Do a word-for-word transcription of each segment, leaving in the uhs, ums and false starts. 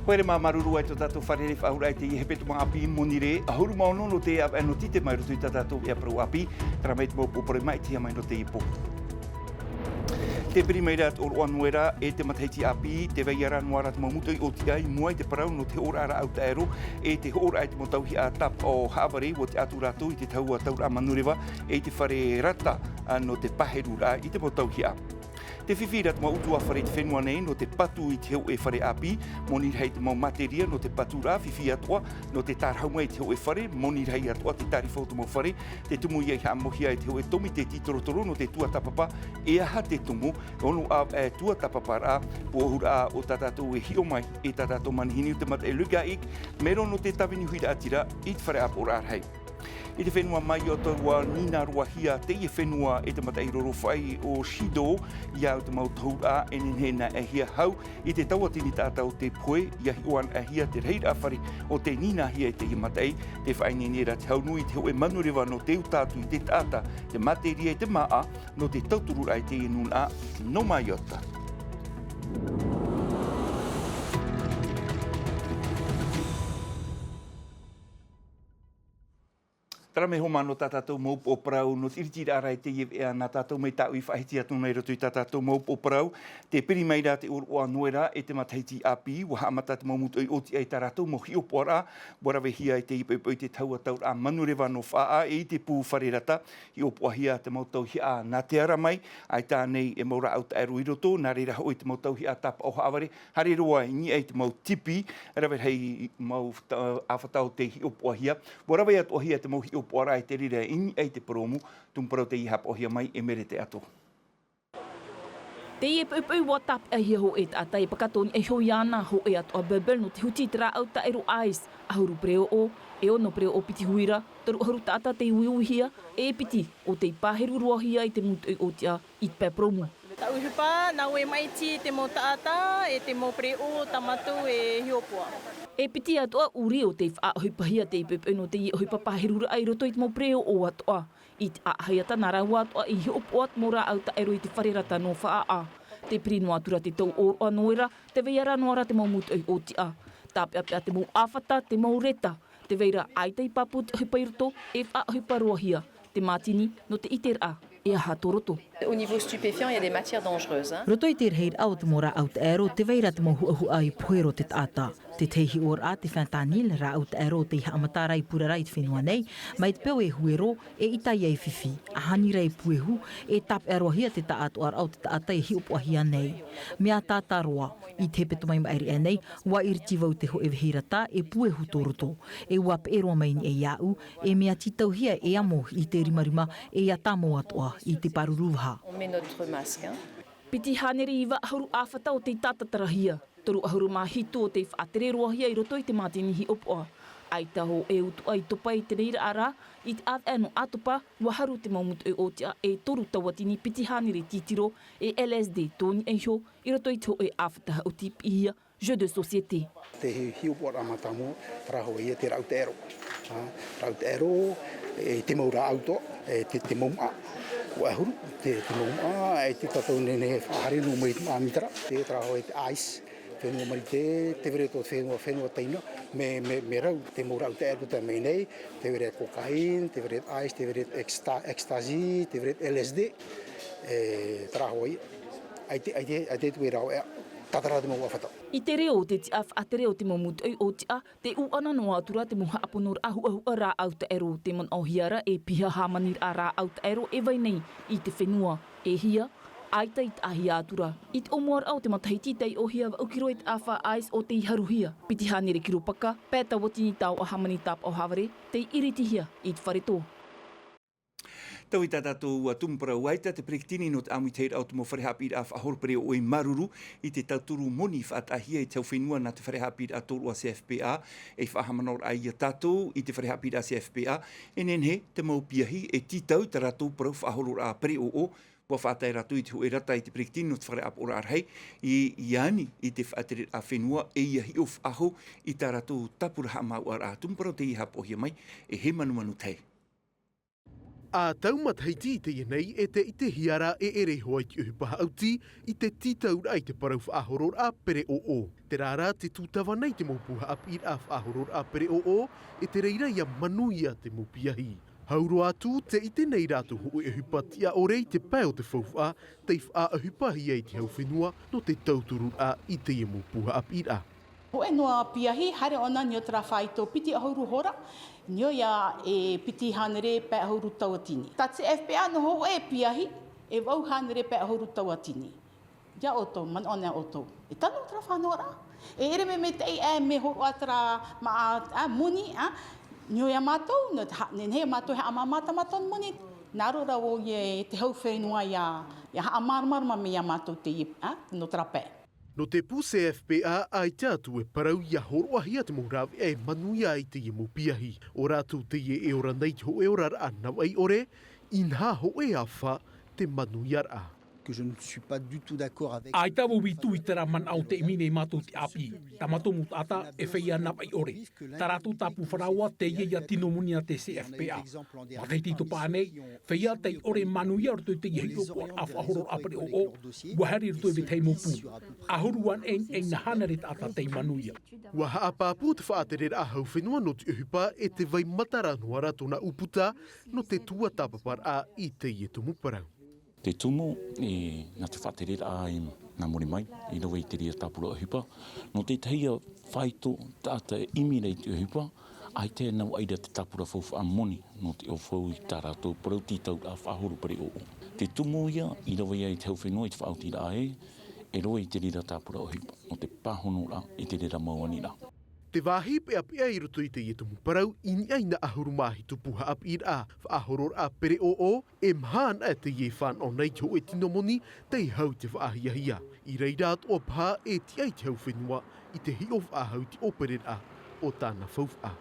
Haere mā, māuruuru atu i tō tātou fārereiraʻa i teie hepetoma ʻāpī, Monirē, ʻahuru mā ono nō te ʻāvaʻe nō Tītema i roto i tā tātou e parau ʻāpī, terā mai te mau pōpō mai i te hia mai nō teie pō. Tē piri mai ra te ʻōroʻa Noera e te matahiti ʻāpī, tē vai ra noa ra te mau mūtoʻi ʻōtiʻa i mua i te parau nō te hoʻoraʻa rāʻau taʻero, e te hoʻoraʻa i te mau tauihaʻa tāpaʻo haʻavare, ʻua tiʻa atu rātou i te tahua tauraʻa manureva, e i te fare rata, ā, nō te pāheruraʻa i te mau tauihaʻa. Tē fifi ra te mau ʻutuāfare i te fenua nei nō te patu i te hōʻē fare ʻāpī, moni rahi te mau materia nō te paturaʻa, fifi atoʻa nō te tārahu mai i te hōʻē fare, moni rahi atoʻa te tārifa o te mau fare, tē tumu ia i haʻamauhia e te hōʻē tōmite tītorotoro nō te tuatāpapa, e aha te tumu, ʻo nō ʻāvaʻe tuatāpaparaʻa, puʻohuraʻa o tā tātou e hiʻo mai, e tā tātou manihini o te mataʻi Lugaik, Mero nō te tāvini huiraʻatira i te fare ʻāpoʻoraʻa rahi. I te fenua Maiotta, ʻua nina roa hia teie fenua e te mataʻi rorofaʻi o Shido, ia au te mau tohuraʻa, e nehenehe nā ʻēhia hau i te tauatini taʻata o te pohe, ia hiʻo anaʻe hia te rahiraʻa fare o tē ninahia i teie mataʻi, tē faʻaineine ra te hau nui i te hōʻē manureva nō te uta atu i te taʻata, te materia e te māʻa, nō te tautururaʻa i teie nūnaʻa, nō Maiotta. Terā mai hoʻi nō tā tātou mau upoʻo parau, nō te ʻiritiraʻa ra i teie veʻa nā tātou mai tāʻu i faʻahiti atu nei i roto i tā tātou mau upoʻo parau, tē piri mai ra te ʻōroʻa Noera e te matahiti ʻāpī, ʻua haʻamata te mau mūtoʻi ʻōtiʻa i tā rātou mau hiʻopoʻaraʻa, ʻua ravehia i teie poʻipoʻi te tahua tauraʻa manureva nō Faʻaʻā e i te pū fare rata, hiʻopoʻahia te mau tauihaʻa nā te ara mai, ʻaita ānei e mau rāʻau taʻero i roto, nā reira hoʻi te mau tauihaʻa tāpaʻo haʻavare, haere roa i niʻa i te mau tipi, rave rahi mau ta-, ʻāfata o tei hiʻopoʻahia. ʻUa rave atoʻahia te mau hiʻopoʻaraʻa i te reira i niʻa i te purōmu, tumu parau tei haʻapaʻohia mai e Merete Ato. Teie poʻipoʻi ʻua tāpeʻahia hōʻē taʻata e pākato nei iho iāna, hōʻē atoʻa bubble nō te huti i te rāʻau taʻero ice, ʻahuru pereoʻo, e ono pereoʻo piti huira, toru ʻahuru taʻata tei uiuihia, e piti ʻo tei pāheru roa hia i te mūtoʻi ʻōtiʻa i te pae purōmu. Tāʻu ʻohipa, nā ʻoe maʻiti te mau taʻata, e te mau pereoʻo, tā mātou e hiʻopoʻa. E piti atoʻa ʻuri ʻo tei faʻaʻohipahia teie poʻipoʻi nō teie ʻohipa pāheruraʻa i roto i te mau pereoʻo atoʻa. I te ʻāʻahiata nā rāua atoʻa i hiʻopoʻa te mau rāʻau taʻero i te fare rata nō Faʻaʻā. Tē piri noa atu ra te tau ʻōroʻa Noera, tē vai ra noa ra te mau mūtoʻi ʻōtiʻa. Tāpeʻapeʻa te mau ʻāfata, te mau reta, tē vai ra ʻaita i pāpū te ʻohipa i roto, e faʻaʻohipa roa hia te mātini nō te ʻiteraʻa e aha tō roto. Au niveau stupéfiant, il y a des matières dangereuses, hein. Roto i te rahiraʻa o te mau rāʻau taʻero, tē vai ra te mau huʻahuʻa i pohe roa te taʻata. Te tahi hiʻoraʻa, te fentanyl, rāʻau taʻero tei haʻamata ra i purara i te fenua nei, mai te peu e huero, e ʻita ia e fifi, ʻahani ra e puehu, e tāpeʻa roa hia te taʻatoʻaraʻa o te taʻata e hiʻopoʻahia nei. Mea tātā roa, i te hepetoma i maʻiri aʻe nei, ʻua ʻiriti vau te hōʻē vehi rata e puehu tō roto, e ʻua peʻe roa mai nei iāʻu, e mea tītauhia e amo i te rimarima e ia tāmau atoʻa i te pāruru vaha. On met notre masque, hein. Piti hānere iva ʻahuru ʻāfata ʻo tei tātatarahia, toru ʻahuru mā hitu ʻo tei faʻatere roa hia i roto i te mātini hiʻopoʻa. ʻAita hōʻē utuʻa i topa i teie nei rā, i te ʻāvaʻe nō ʻĀtopa, ʻua haru te mau mūtoʻi ʻōtiʻa e toru tauatini piti hānere tītiro e L S D tō niʻa iho i roto i te hōʻē ʻāfata haʻuti piʻihia, jeu de société. Te hi-, hiʻopoʻaraʻa mātāmua, terā hoʻi ia te rāʻau taʻero. Ā, rāʻau taʻero, e te mau rāʻau atoʻa, e te, te mau māʻa. ʻUa ʻahuru, te, te mau māʻa, e te tātou nei, nei, haere noa mai te māʻa mitara, te, terā hoʻi te ice, fenua Marite, tē vai ra tō te fenua, fenua Taina, mea, mea, mea rau, te mau rāʻau taʻero tē vai mai nei, tē vai ra cocaïne, tē vai ra ice, tē vai ra exta-, ecstasy, tē vai ra L S D, e, terā hoʻi, ʻaita, ʻaita, ʻaita e tuʻu e rāveʻa, tātara te mau ʻāfata. I te reo o te tiʻa faʻatere o te mau mūtoʻi ʻōtiʻa, tē ʻūʻana noa atu ra te mau haʻaponoraʻa huʻahuʻa rāʻau taʻero, tē manaʻohia ra e piha hāmaniraʻa rāʻau taʻero e vai nei i te fenua, e hia, ʻaita i taʻahia atu ra. I te ʻōmuaraʻa o te matahiti, taiʻohia vaʻu kiro i te ʻāfa ice ʻo tei haruhia. Piti hānere kiro paka, pae tauatini taoʻa hāmani tāpaʻo haʻavare, tei ʻiritihia i te fare tō. Taui tā tātou tumu parau, ʻaita te peretiteni nō te ʻāmuitahiraʻa o te mau fare haʻapiʻiraʻa faʻahoro pereoʻo e māuruuru i te tauturu moni i faʻataʻahia i te hau fenua nā te fare haʻapiʻiraʻa tōroʻa C F P A, e faʻahaʻamanaʻoraʻa ia tātou i te fare haʻapiʻiraʻa C F P A, e nehenehe te mau piahi e tītau i tā rātou parau faʻahororaʻa pereoʻo, ʻua faʻatae rātou i te hōʻē rata i te peretiteni nō te fare ʻāpoʻoraʻa rahi, i, i ani i te faʻatereraʻa fenua, e ia hiʻo faʻahou i tā rātou tāpura haʻamāuʻaraʻa. Tumu parau tei haʻapaʻohia mai e He Manumanu Tahi. A tau matahiti i teie nei e te ʻitehia ra e ʻere iho ai te ʻohipa haʻuti i te tītauraʻa i te parau faʻahororaʻa pereʻoʻo. Terā rā te tūtava nei te mau pū haʻapiʻiraʻa faʻahororaʻa pereʻoʻo, e te reira ia manuia te mau piahi. Hau roa atu te ʻite nei rātou hōʻē ʻohipa tiʻa ʻore i te pae o te faufaʻa tei faʻaʻohipahia i te hau fenua nō te tautururaʻa i teie mau pū haʻapiʻiraʻa. Hōʻē noa piahi haere ʻōna nō terā faito piti ʻahuru hora, nō ia e piti hānere pae ʻahuru tauatini. Tā te C F P A nō hōʻē piahi e vaʻu hānere pae ʻahuru tauatini. Ia ʻoutou, manaʻo nei ʻoutou. E tano terā faʻanahoraʻa. E ʻere mea maitaʻi ʻē mea hōroʻa terā maʻa, ā, moni, ā. Nō ia mātou, nō te ha-, nehenehe mātou e haʻamāmā tā mātou moni. Nā roto rā ʻoia e te hau fenua ia, ia haʻamāramarama mai ia mātou teie, ā, nō terā pae. Nō te pū C F P A, ʻaita atu e parau ia hōroʻahia te mau rāveʻa e manuia ai teie mau piahi. ʻO rātou teie e ora nei te hōʻē oraraʻa navaʻi ʻore, inaha hōʻē āfa te manuiaraʻa. Que je ne suis pas du tout d'accord avec. ʻAita vau i tū i terā manaʻo tē ʻimi nei mātou te ʻāpī. Tā mātou mau taʻata e feiā navaʻi ʻore. Tā rātou tāpū faraoa teie ia tino moni a te C F P A. Matahiti i topa nei, feiā tei ʻore manuia roto i teie hiʻopoʻaraʻa faʻahororaʻa pereʻoʻo, ʻua haere roto i te tahi mau pū. ʻAhuru anaʻe i niʻa i nā hānere taʻata tei manuia. ʻUa haʻapāpū te faʻatereraʻa hau fenua nō te ʻohipa e te vai matara noa rā tōna ʻūputa nō te tuatāpaparaʻa i teie tumu parau. Te tumu, e, nā te faʻatereraʻa i nā muri mai, i rave i te reira tāpura ʻohipa, nō te tahi ia faito taʻata e ʻimi ra i te ʻohipa, ʻaita e navaʻi ra te tāpura faufaʻa moni, nō te ʻaufau i tā rātou parau tītauraʻa faʻahoro pereʻoʻo. Te tumu ia, i rave ai te hau fenua i te faʻaotiraʻa ē, e rave i te reira tāpura ʻohipa, nō te pāhonoraʻa i te reira mau aniraʻa. Te vāhi peʻapeʻa i roto i teie tumu parau, i niʻa i nā ʻahuru mā hitu pū haʻapiʻiraʻa faʻahororaʻa pereʻoʻo, e maha anaʻe teie e fānaʻo nei te hōʻē tino moni tei hau i te faʻahiahia. I reira atoʻa paha e tiʻa i te hau fenua i te hiʻo faʻahou i te ʻōpereraʻa o tāna faufaʻa.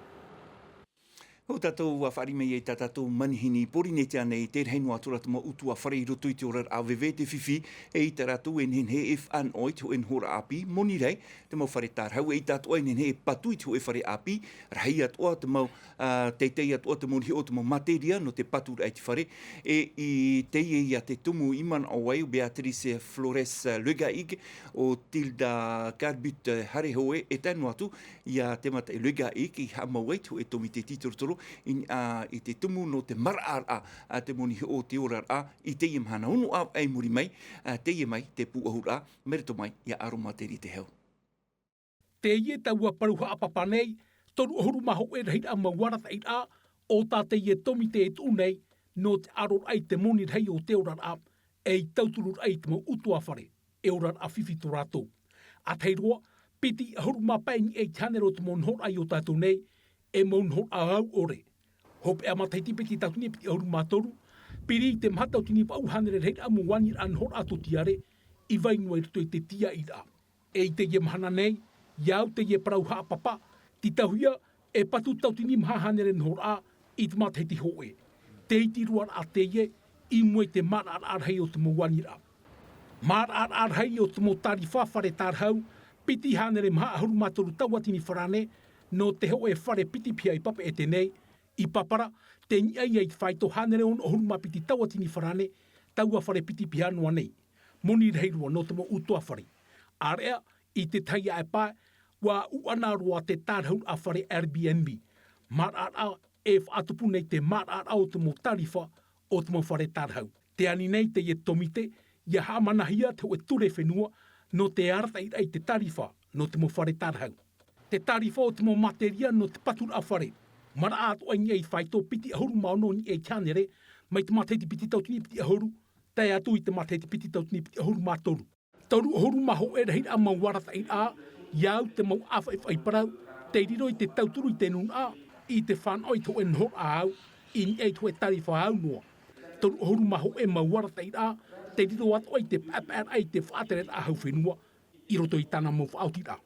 ʻO tātou ʻua fāriʻi mai ai tā tātou manihini i Pōrīnetia nei, tē rahi noa atu ra te mau ʻutuāfare i roto i te oraraʻa veve, te fifi, eʻita rātou e nehenehe e fānaʻo i te hōʻē nohoraʻa ʻāpī, moni rahi, te mau fare tārahu, eʻita atoʻa e nehenehe e patu i te hōʻē fare ʻāpī, rahi atoʻa te mau, ā, teitei atoʻa te mau niʻa o te mau materia nō te paturaʻa i te fare, e i teie ia te tumu i manaʻo ai ʻo Béatrice Flores Legaig, ʻo Tilda Carbut Harehoe, e tae noa atu ia te mataʻi Legaig i haʻamau ai te hōʻē tōmite tītorotoro i, ā, i te tumu nō te maraʻaraʻa a te mau niʻa o te oraraʻa i teie mahana. Ono ʻāvaʻe i muri mai, ā, teie mai te pūʻohuraʻa, mai roto mai ia Aromatiri Te Hau. Teie taua parau haʻapapa nei, toru ʻahuru mā hōʻē rahiraʻa mau arataʻiraʻa, ʻo tā teie tōmite e tuʻu nei, nō te ʻaroraʻa i te moni rahi o te oraraʻa, e i tautururaʻa i te mau ʻutuāfare, e oraraʻa fifi tō rātou. ʻA tahi roa, piti ʻahuru mā pae i niʻa i te hānere o te mau nohoraʻa i ō tātou nei, e mau nohoraʻa au ʻore. Hopeʻa matahiti piti tauatini piti ʻahuru mā toru, piri i te maha tauatini vaʻu hānere rahiraʻa mau aniraʻa nohoraʻa tūtiare, i vai noa i roto i te tīaʻiraʻa. E i teie mahana nei, ia au teie parau haʻapapa, tītauhia, e patu tauatini maha hānere nohoraʻa i te matahiti hōʻē. Te iti roa raʻa teie, i mua i te maraʻaraʻa rahi o te mau aniraʻa. Maraʻaraʻa rahi o te mau tārifa fare tārahu, piti hānere maha ʻahuru mā toru tauatini farāne, nō te hōʻē fare piti piha i Papeʻete nei, i Papara, tē niʻa ia i te faito hānere ono ʻahuru mā piti tauatini farāne, taua fare piti piha noa nei. Moni rahi roa nō te mau ʻutuāfare. ʻĀreʻa, i te tahi aʻe pae, ʻua ʻuʻana roa te tārahuraʻa fare Airbnb. Maraʻaraʻa e faʻatupu nei te maraʻaraʻa o te mau tārifa o te mau fare tārahu. Tē ani nei teie tōmite, ia haʻamanahia te hōʻē ture fenua, nō te arataʻiraʻa i te tārifa, nō te mau fare tārahu. Te tārifa o te mau materia nō te paturaʻa fare. Maraʻa atoʻa i niʻa i te faito piti ʻahuru mā ono i niʻa i te hānere, mai te matahiti piti tauatini piti ʻahuru, tae atu i te matahiti piti tauatini piti ʻahuru mā toru. Toru ʻahuru mā hōʻē rahiraʻa mau arataʻiraʻa, ia au te mau ʻāfaʻifaʻi parau, tei riro i te tauturu i te nūnaʻa, i te fānaʻo i te hōʻē nohoraʻa au, i niʻa i te hōʻē tārifa au noa. Toru ʻahuru mā hōʻē mau arataʻiraʻa, tei riro atoʻa i te paʻepaʻeraʻa i te faʻatereraʻa hau fenua, i roto i tāna mau faʻaotiraʻa.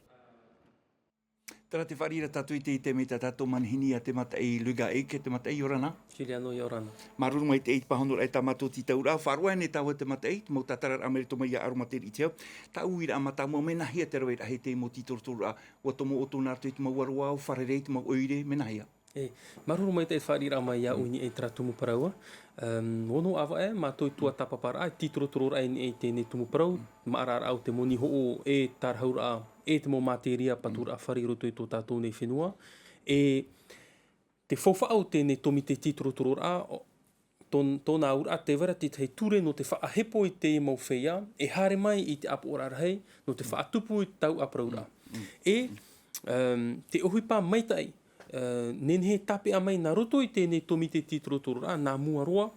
Terā te fāriʻi ra tātou i teie taime i tā tātou manihini a te mataʻi Legaig, te mataʻi ʻia ora na. Juliano, ʻia ora na. Māuruuru maitaʻi i te pāhonoraʻa i tā mātou tītauraʻa, faʻaroʻo ānei tāua te mataʻi, te mau tātararaʻa mai roto mai ia Aromatiri Te Hau. Tāʻu uiraʻa mātāmua, mea nāhea te raveraʻa i teie mau tītorotororaʻa, ʻua tomo ʻoutou nā roto i te mau aroā, ʻua fārerei i te mau ʻoire, mea nāhea? E, māuruuru maitaʻi i te fāriʻiraʻa mai iāʻu i niʻa i terā tumu parau. Em, ono ʻāvaʻe, mātou i tuatāpaparaʻa, i tītorotororaʻa i niʻa i teie nei tumu parau, māʻaraʻaraʻa o te moni hoʻo e tārahauraʻa, e te mau mātēria paturaʻa fare i roto i tō tātou nei fenua. E te faufaʻa o teie nei tōmite tītorotororaʻa, o, tō-, tōna auraʻa, tē vai ra te tahi ture nō te faʻahepo i te mau feiā, e haere mai i te ʻāpoʻoraʻa rahi, nō te faʻatupu i te tauʻa parauraʻa. E, em, te ʻohipa maitaʻi, e, nehenehe e tāpeʻa mai nā roto i teie nei tōmite tītorotororaʻa, nā mua roa,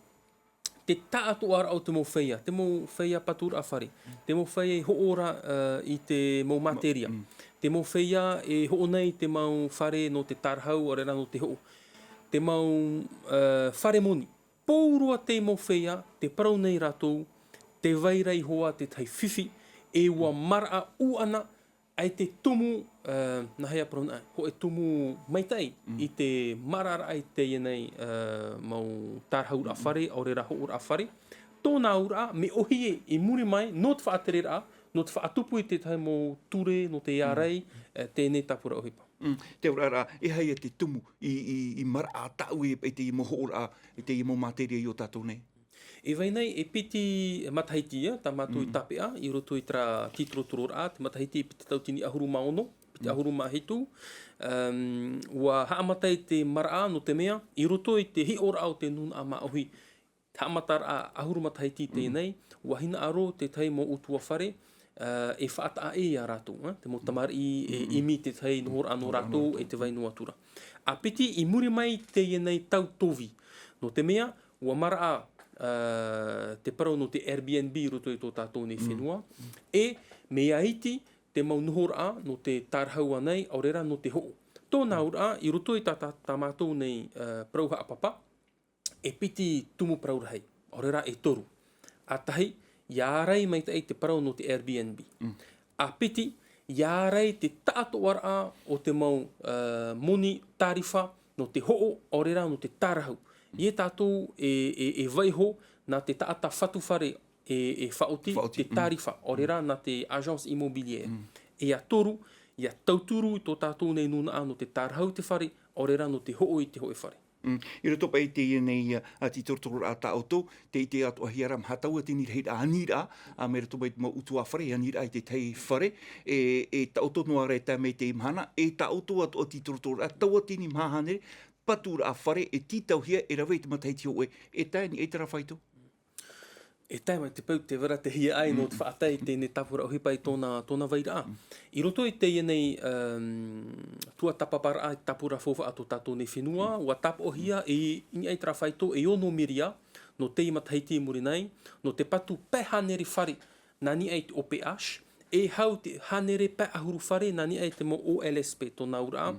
te taʻatoʻaraʻa o te mau feiā, te mau feiā paturaʻa fare, te mau feiā i hoʻo ra, e, i te mau mātēria, te mau feiā e hoʻo nei i te mau fare nō te tārahau, ʻaore rā nō te hoʻo, te mau, e, fare moni. Pauroa te mau feiā, tē parau nei rātou, tē vai ra iho ā te tahi fifi, e ʻua maraʻa ʻūʻana, ʻaita e tumu, e, nāhea parau na, hōʻē tumu maitaʻi i te māʻaraʻaraʻa i teie nei, e, mau tārahauraʻa fare, ʻaore rā hoʻoraʻa fare. Tōna auraʻa, mea ʻōhie i muri mai, nō te faʻatereraʻa, nō te faʻatupu i te tahi mau ture, nō te ārai, e, teie nei tāpura ʻohipa. Mm. Te auraʻa, e aha ia te tumu i, i, i maraʻa tāʻue i te mau hoʻoraʻa, i te mau mātēria i ō tātou nei? E vai nei, e piti matahiti ia, tā mātou i tāpeʻa, i roto i terā tītorotororaʻa, te matahiti e piti tauatini ʻahuru mā ono, piti ʻahuru mā hitu, em, ʻua haʻamata i te maraʻa, nō te mea, i roto i te hiʻoraʻa o te nūnaʻa māʻohi, haʻamataraʻa ʻahuru matahiti i teie nei, ʻua hinaʻaro te tahi mau ʻutuāfare, e, e faʻataʻa ʻē iā rātou, e, te mau tamariʻi, e ʻimi te tahi nohoraʻa nō rātou, e tē vai noa atu ra. ʻA piti i muri mai teie nei tau tovi. Nō te mea, ʻua maraʻa, e, te parau nō te Airbnb i roto i tō tātou nei fenua, e mea iti te mau nohoraʻa nō te tārahau ānei, ʻaore rā nō te hoʻo. Tōna auraʻa, i roto i tā, tā, tā mātou nei, e, parau haʻapapa, e piti tumu parau rahi, ʻaore rā e toru. ʻA tahi, ʻia ārai maitaʻi te parau nō te Airbnb. ʻA piti, ʻia ārai te taʻatoʻaraʻa o te mau, e, moni tārifa nō te hoʻo, ʻaore rā nō te tārahau. ʻIa tātou e, e, e vaiho nā te taʻata fatu fare e, e faʻaoti te tārifa, ʻaore rā nā te agence immobilière. E ʻa toru, ʻia tauturu i tō tātou nei nūnaʻa nō te tārahau te fare, ʻaore rā nō te hoʻo i te hōʻē fare. Mm. I roto paʻi i teie nei, ā, tītorotororaʻa tā ʻoutou, tē ʻite atoʻa hia ra, maha tauatini rahiraʻa aniraʻa, ā, mai roto mai te mau ʻutuāfare, aniraʻa i te tahi fare, e, e tā ʻoutou noa ra e tae mai i teie mahana, e tā ʻoutou atoʻa tītorotororaʻa, tauatini maha hānere, paturaʻa fare, e tītauhia, e rave i te matahiti hōʻē, e tae i niʻa i terā faito. E tae mai te peu tē vai ra te hiaʻai nō te faʻatae i teie nei tāpura ʻohipa i tōna, tōna vairaʻa. I roto i teie nei, em, tuatāpaparaʻa i tāpura faufaʻa tō tātou nei fenua, ʻua tāpaʻohia i niʻa i terā faito e ono miria nō teie matahiti i muri nei, nō te patu pae hānere fare nā niʻa i te O P H, e hau te hānere pae ʻahuru fare nā niʻa i te mau O L S P, tōna auraʻa,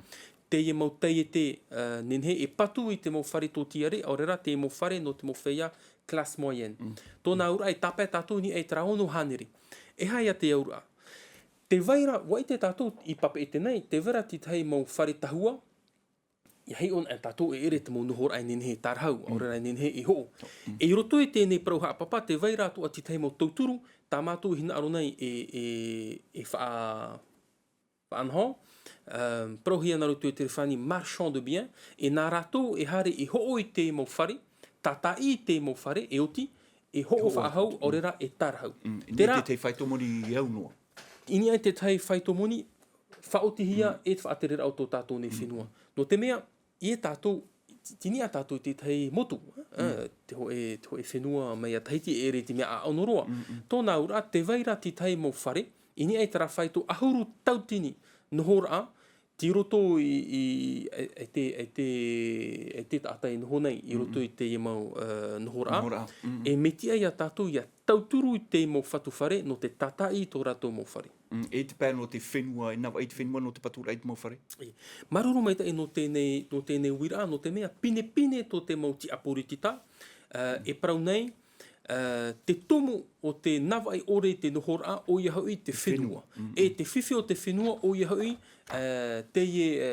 teie mau taiete, e, nehenehe e patu i te mau fare tōtiare, ʻaore rā, teie mau fare nō te mau feiā classe moyenne. Tōna auraʻa e tāpae tātou i niʻa i terā ono hānere. E aha ia te auraʻa? Tē vai ra, ʻua ʻite tātou i Papeʻete nei, tē vai ra te tahi mau fare tahua, ʻia hiʻo na tātou e ʻere te mau nohoraʻa e nehenehe e tārahau, ʻaore rā e nehenehe e hoʻo. E i roto i teie nei parau haʻapapa, tē vai ra atoʻa te tahi mau tauturu, tā mātou i hinaʻaro nei e, e, e faʻa-, faʻanaho, em, parauhia nā roto i te reo Farāni marchand de biens, e nā rātou e haere e hoʻo i te mau fare, tātaʻi i te mau fare, e oti, e hoʻo faʻahou, ʻaore rā e tārahau. Mm, i niʻa i te tahi faito moni aunoa. I niʻa i te tahi faito moni, faʻaotihia e te faʻatereraʻa o tō tātou nei fenua. Nō te mea, ʻia tātou, ti-, tini ā tātou i te tahi motu, e, te hōʻē, te hōʻē fenua mai iā Tahiti, e ʻere i te mea ʻaʻono roa. Tōna auraʻa, tē vai ra te tahi mau fare, i niʻa i terā faito ʻahuru tauatini nohoraʻa, tei roto i, i, e, e te, e te, e te taʻata e noho nei, i roto i teie mau, e, nohoraʻa. E mea tiʻa iā tātou ʻia tauturu i te mau fatu fare, nō te tātaʻi i tō rātou mau fare. Mm, e te pae nō te fenua, e navaʻi te fenua nō te paturaʻa i te mau fare. E, māuruuru maitaʻi nō teie nei, nō teie nei uiraʻa, nō te mea pinepine tō te mau tiʻa poritita, e, e parau nei, e, te tumu o te navaʻi ʻore i te nohoraʻa, ʻoia hoʻi te fenua. E te fifi o te fenua, ʻoia hoʻi, e, teie, e,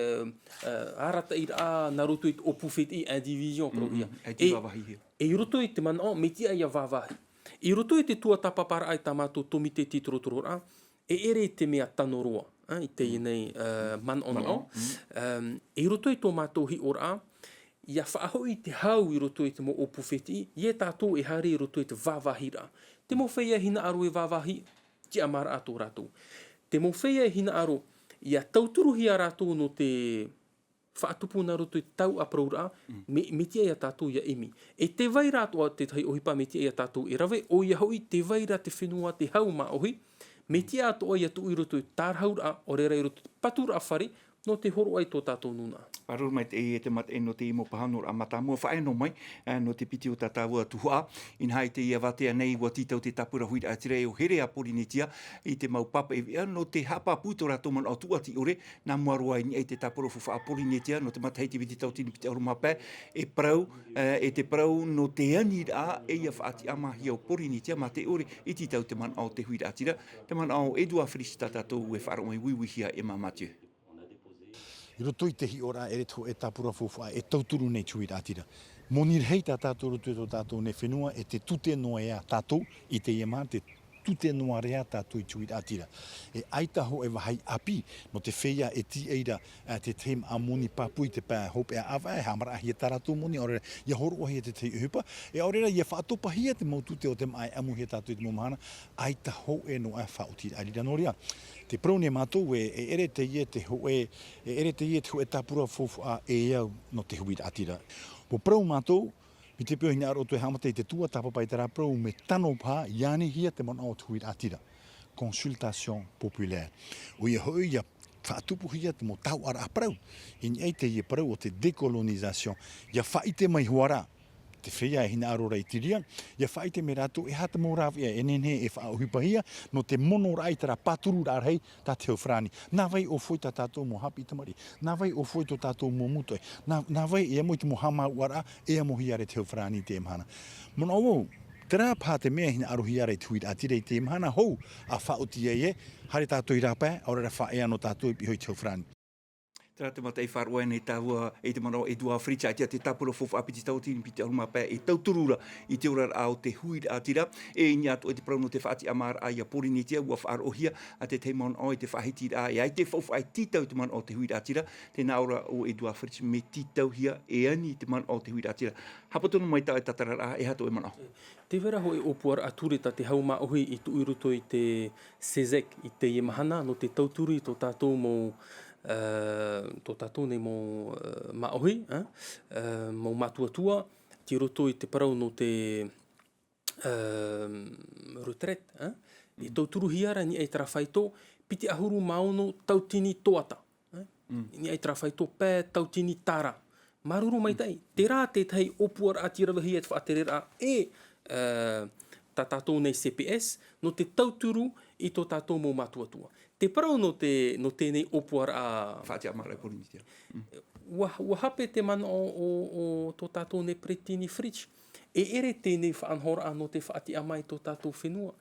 e, arataʻiraʻa nā roto i te ʻōpū fētiʻi indivision, parauhia. E, e i roto i te manaʻo, mea tiʻa ʻia vāvāhi. I roto i te tuatāpaparaʻa i tā mātou tōmite tītorotororaʻa, e ʻere i te mea tano roa. ā, i teie nei, ā, manaʻo noa. Ā, i roto i tō mātou hiʻoraʻa, ʻia faʻahoʻi te hau i roto i te mau ʻōpū fētiʻi, ʻia tātou e haere i roto i te vāvāhiraʻa. Te mau feiā e hinaʻaro e vāvāhi, tiʻamāraʻa tō rātou. Te mau feiā e hinaʻaro, ʻia tauturuhia rātou nō te faʻatupu nā roto i te tauʻaparau ra, mea, mea tiʻa ia tātou ʻia ʻimi. E tē vai ra atoʻa te tahi ʻohipa mea tiʻa ia tātou e rave, ʻoia hoʻi tē vai ra te fenua te hau māʻohi, mea tiʻa atoʻa ʻia tuʻu i roto i te tārahu ra, ʻaore ra i roto i te patu ra fare, nō te hōroʻa i tō tātou nūnaʻa. Māuruuru maitaʻi e te mataʻi nō teie mau pāhonoraʻa mātāmua faʻaea noa mai, ā, nō te piti o tā tāua tuhaʻa, inaha i teie vātea nei ʻua tītau te tāpura huiraʻatira e ʻo Here a Pōrīnetia, i te mau pāpaʻi veʻa, nō te haʻapāpū i tō rātou manaʻo tūʻati ʻore, nā mua roa i niʻa i te tāpura faufaʻa Pōrīnetia, nō te matahiti piti tauatini piti ʻahuru mā pae, e parau, ā, e te parau nō te aniraʻa, e ʻia faʻatiʻamāhia ʻo Pōrīnetia, mā te ʻore, i tītau te manaʻo o te huiraʻatira, te manaʻo o Edouard Fritch tā tātou e faʻaroʻo mai uiuihia e Emma Mathieu. I roto i te hiʻoraʻa e riro te hōʻē tāpura faufaʻa e tauturu nei te huiraʻatira. Moni rahi tā tātou i roto i tō tātou nei fenua e te tute noa ea tātou i teie mahana, te tute noa ra ea tātou i te huiraʻatira. E ʻaita hōʻē vāhi ʻāpī, nō te feiā e tīaʻi ra, ā, te tahi māʻa moni pāpū i te pae hopeʻa ʻāvaʻe, e haʻamaraʻahia tā rātou moni, ʻaore ra, ʻia hōroʻahia te tahi ʻohipa, e ʻaore ra, ʻia faʻatopaʻihia te mau tute o te māʻa e amuhia tātou i te mau mahana, ʻaita hōʻē noa ʻā faʻaotiraʻa i reira. Nō reira, te parau nei mātou e, e ʻere teie te hōʻē, e ʻere teie te hōʻē tāpura faufaʻa e au nō te huiraʻatira. ʻUa parau mātou, mai te peu e hinaʻaro atu e haʻamata i te tuatāpapa i terā parau, mea tano paha, ʻia anihia te manaʻo o te huiraʻatira. Consultation populaire. ʻOia hoʻi, ʻia faʻatupuhia te mau taoʻaraʻa parau. I niʻa i teie parau o te décolonisation. ʻIa faʻaʻite mai hoʻi ra, te feiā e hinaʻaro ra i te reira, ʻia faʻaʻite mai rātou e aha te mau rāveʻa e nehenehe e faʻaʻohipahia, nō te monoraʻa i terā pātururaʻa rahi tā te hau farāni. Nā vai ʻō foʻi tā tātou mau haʻapiʻi tamariʻi, nā vai ʻō foʻi tō tātou mau mūtoʻi, nā, nā vai e amo i te mau haʻamāuʻaraʻa, e amohia ra e te hau farāni i teie mahana. Manaʻo vau, terā paha te mea e hinaʻarohia ra i te huiraʻatira i teie mahana hou, ʻa faʻaoti ai ē, haere tātou i rāpae, ʻaore ra faʻaea noa tātou i piʻi iho i te hau farāni. Terā te mataʻi faʻaroʻo nei tāua i te manaʻo o Edouard Fritch, ʻaita te tāpura faufaʻa piti tauatini piti ʻahuru mā pae e tauturu ra i te oraraʻa o te huiraʻatira, e i niʻa atoʻa i te parau nō te faʻatiʻamāraʻa ia Pōrīnetia, ʻua faʻaroʻohia ā te tahi manaʻo i te faʻahitiraʻa, e ʻaita e faufaʻa e tītau i te manaʻo o te huiraʻatira, tē nā ʻō ra ʻo Edouard Fritch, mea tītauhia e ani i te manaʻo o te huiraʻatira. Haʻapotopotohia mai tā ʻoe tātararaʻa, e aha tō ʻoe manaʻo? Tē vai ra hōʻē ʻōpuaraʻa ture tā te hau māʻohi i tuʻu i roto i te CESEC i teie mahana, nō te tauturu i tō tātou mau, ā, tō tātou nei mau, ā, māʻohi, ā, ā, mau mātuatua, tei roto i te parau nō te, ā, retraite, ā, e tauturuhia ra i niʻa i terā faito, piti ʻahuru mā ono tauatini toata. Ā? I niʻa i terā faito pae tauatini tāra. Māuruuru maitaʻi. Terā te tahi ʻōpuaraʻa tei ravehia i te faʻatereraʻa e, ā, tā tātou nei CPS, nō te tauturu i tō tātou mau mātuatua. Te parau nō te, nō teie nei ʻōpuaraʻa. Faʻatiʻamāraʻa e Pōrīnetia. ʻUa, ʻua hape te manaʻo o, o tō tātou nei peretiteni Fritch. E ʻere teie nei faʻanahoraʻa nō te faʻatiʻamā i tō tātou fenua.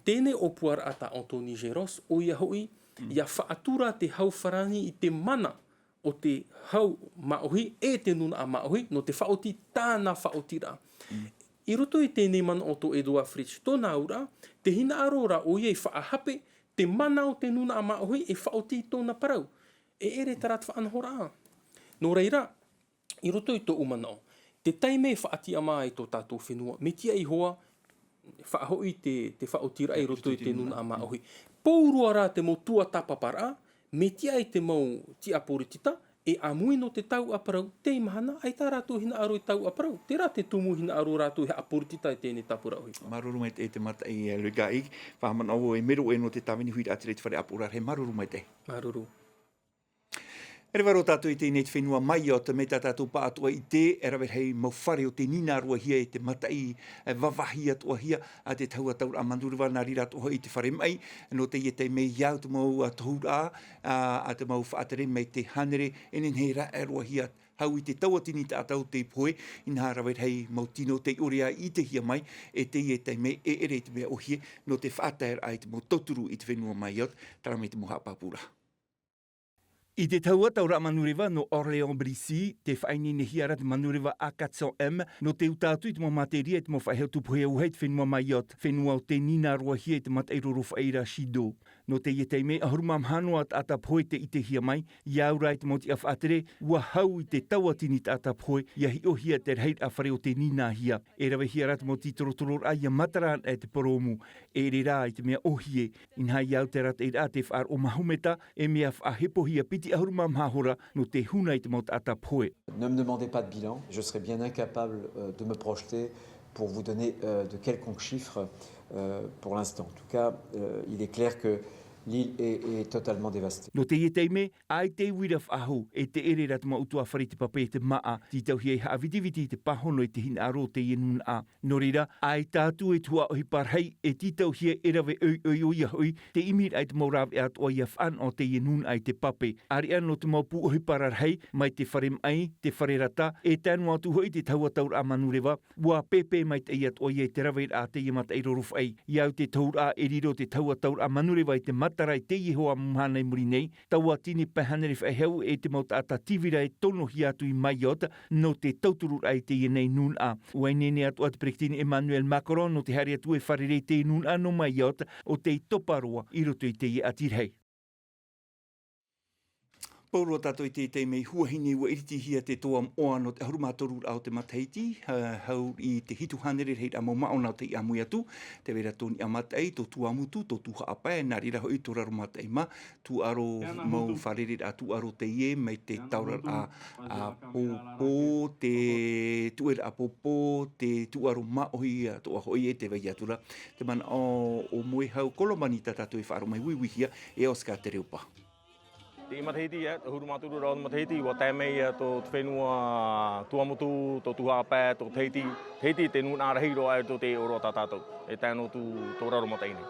Teie nei ʻōpuaraʻa tā Anthony Géros, ʻoia hoʻi, ʻia faʻatura te hau farāni i te mana o te hau māʻohi e te nūnaʻa māʻohi, nō te faʻaoti tāna faʻaotiraʻa. I roto i teie nei manaʻo o tō Edouard Fritch, tōna auraʻa, tē hinaʻaro ra ʻoia i faʻahape te mana o te nūnaʻa māʻohi e faʻaoti i tōna parau. E ʻere terā te faʻanahoraʻa. Nō reira, i roto i tōʻu manaʻo, te taime e faʻatiʻamā ai tō tātou fenua, mea tiʻa iho ā, faʻahoʻi te, te faʻaotiraʻa i roto i te nūnaʻa māʻohi. Pauroa rā te mau tuatāpaparaʻa, mea tiʻa ai te mau tiʻa poritita, e ʻāmui nō te tauʻaparau, teie mahana, ʻaita rātou hinaʻaro i tauʻaparau. Terā te tumu hinaʻaro rātou i haʻaporitita i teie nei tāpura ʻohipa. Māuruuru maitaʻi e te mataʻi, ā, Lugaʻi, faʻamanaʻo e mero e nō te tāvini huiraʻatira i te fare ʻāpoʻoraʻa, māuruuru maitaʻi. Māuruuru. E reva roa tātou i teie nei te fenua Mayotte, mai tā tātou pāʻatoʻa i te, e rave rahi mau fare o tē nīnāroahia e te mataʻi, e vāvāhi atoʻahia, ā te tahua tauraʻa Manureva nā reira atoʻa hoʻi te fare maʻi, nō teie taime i au te mau, ā, tohuraʻa, ā, ā te mau faʻatere mai te hānere, e nehenehe e raʻe roahia hau i te tauatini tātou tei pohe, inaha rave rahi mau tino tei ʻore ā i ʻitehia mai, e teie taime e ʻere i te mea ʻōhie, nō te faʻataeraʻa i te mau tauturu i te fenua Mayotte, terā mai te mau haʻapāpūraʻa. I te tahua tauraʻa manureva nō Orléans Brissy, tē faʻaineinehia ra te manureva A quatre cents M, nō te uta atu i te mau materia e te mau faʻaʻeʻa tupu hia uahi i te fenua Mayotte, fenua o tē nīnā roa hia i te mataʻi rorofaʻi ra Shido. Nō teie taime, ʻahuru mā maha noa taʻata pohe tē ʻitehia mai, ʻia au ra i te mau tiʻa faʻatere, ʻua hau i te tauatini taʻata pohe, ʻia hiʻohia te rahiraʻa fare o tē nīnāhia. E ravehia ra te mau tītorotororaʻa ʻia matara anaʻe te porōmu, e ʻere rā i te mea ʻōhie, inaha ʻia au te arataʻiraʻa tē faʻaroʻo mahometa, e mea faʻahepohia piti ʻahuru mā maha hora nō te huna i te mau taʻata pohe. Ne me demandez pas de bilan, je serais bien incapable, euh, de me projeter pour vous donner, euh, de quelconques chiffres, euh, pour l'instant. En tout cas, euh, il est clair que l'île est, est totalement dévastée. Nō teie taime, ʻaita e uira faʻahou, e te ʻere ra te mau ʻutuāfare i te pape e te māʻa, tītauhia e haʻavitiviti i te pāhono e te hinaʻaro o teie nūnaʻa. Nō reira, ʻaita atu e tuhaʻa ʻohipa rahi, e tītauhia e rave ʻoiʻoi ʻoia hoʻi, te ʻimiraʻa i te mau rāveʻa atoʻa ʻia faʻanaho teie nūnaʻa i te pape. ʻAreʻa nō te mau pū ʻohipa rarahi, mai te fare maʻi, te fare rata, e tae noa atu hoʻi te tahua tauraʻa manureva, ʻua pēpē maitaʻi atoʻa ia i te raveraʻa a teie mataʻi rorofaʻi. ʻIa au te tahuraʻa e riro te tahua tauraʻa manureva i te matara i teie hoa mau mahana i muri nei, tauatini pae hānere faʻehau e te mau taʻata tīvira e tonohia atu i Mayotte, nō te tautururaʻa i teie nei nūnaʻa. ʻUa ineine atoʻa te peretiteni Emmanuel Macron nō te haere atu e fārerei i teie nūnaʻa nō Mayotte, ʻo tei topa roa i roto i teie ʻati rahi. Pauroa tātou i te taime i huahine ʻua iritihia te toa moʻa nō te ʻahuru mā toru rā o te matahiti, ha-, hau i te hitu hānere rahiraʻa mau māʻona o tei ʻāmui atu, tē vai ra tō niʻa mataʻi, tō Tuamotu, tō Tuhaʻa Pae, nā reira hoʻi tō raro mataʻi mā, tūʻaro mau fārerei rā tūʻaro teie, mai te taura rā, a, pōpō, te tuʻe rā pōpō, te tūʻaro māʻohi, a, toʻa hoʻi e tē vai atu ra. Te manaʻo o Moehau Kolomani tā tātou e faʻaroʻo mai uiuihia e Oscar Tereopa. Te matahiti, e, ʻahuru mā toru rā o te matahiti, ʻua tae mai, e, tō te fenua Tuamotu, tō Tuhaʻa Pae, tō Tahiti. Tahiti, te nūnaʻa rahi roa, e, tō te ʻōroʻa tā tātou. E tae noa atu tō raro mataʻi nei.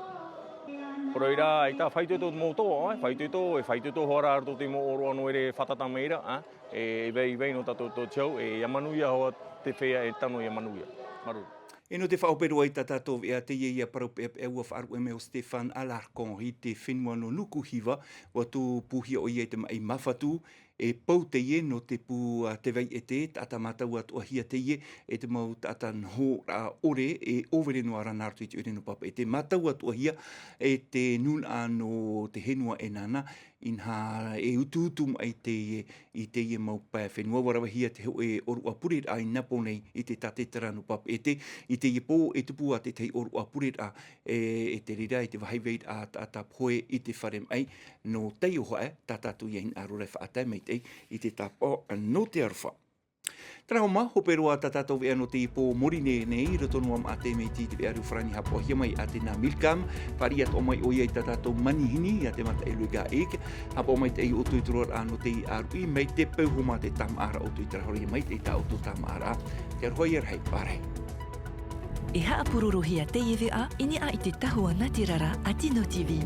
Poroʻi rā, ʻaita faʻaitoito te mau toa, e, faʻaitoito, e faʻaitoito hoʻi rā tō te mau ʻōroʻa nō ʻere fātata mai ra, e, e vai, e vai noa tātou tō te hau, e, ʻia manuia hoʻi te feiā e tano ʻia manuia. Māuruuru. E nō te faʻaʻope roa i tā tātou veʻa teie ïa parau peʻapeʻa ʻua faʻaruʻe mai ʻo Stéphane Alarcon i te fenua nō Nuku Hiva, ʻua tūpūhia ʻoia i te maʻi Mafatu, e pau teie nō te pū a Te Vaiʻete, taʻata mātau atoʻa hia teie, e te mau taʻata nohoraʻa ʻore, e ʻōvere noa ra nā roto i te ʻoire nō Papeʻete, mātau atoʻa hia, e te nūnaʻa nō te henua ʻEnana, inaha e utuutu maʻi teie, i teie mau pae fenua, ʻua ravehia te hōʻē ʻōroʻa pureraʻa i Napo nei, i te tātetera nō Papeʻete, i teie pō e tupu ā te tahi ʻōroʻa pureraʻa, e, e te reira i te vāhi vai ra taʻata pohe i te fare maʻi, nō Taiohae, tā tātou ïa hinaʻaro ra e faʻatae maitaʻi i te tāpaʻo nō te aroha. Terā hoʻi mā, hope roa tā tātou veʻa nō teie pō Mōrine nei, i roto noa maʻa te mea iti i te veʻa reo farāni haʻapaʻohia mai a Atena Milcam, fāriʻi atoʻa mai ʻoia i tā tātou manihini, ʻia te mataʻi Louis Gahic, haʻapaʻo maitaʻi ʻoutou i te roaraʻa nō teie ʻāruʻi, mai te peu hoʻi mā te tāmāʻaraʻa ʻoutou i terā hoʻi ïa maitaʻi tā ʻoutou tāmāʻaraʻa, te aroha ïa rahi, pārahi. E haʻapurorohia teie veʻa, i niʻa i te tahua nātirara a Tino T V.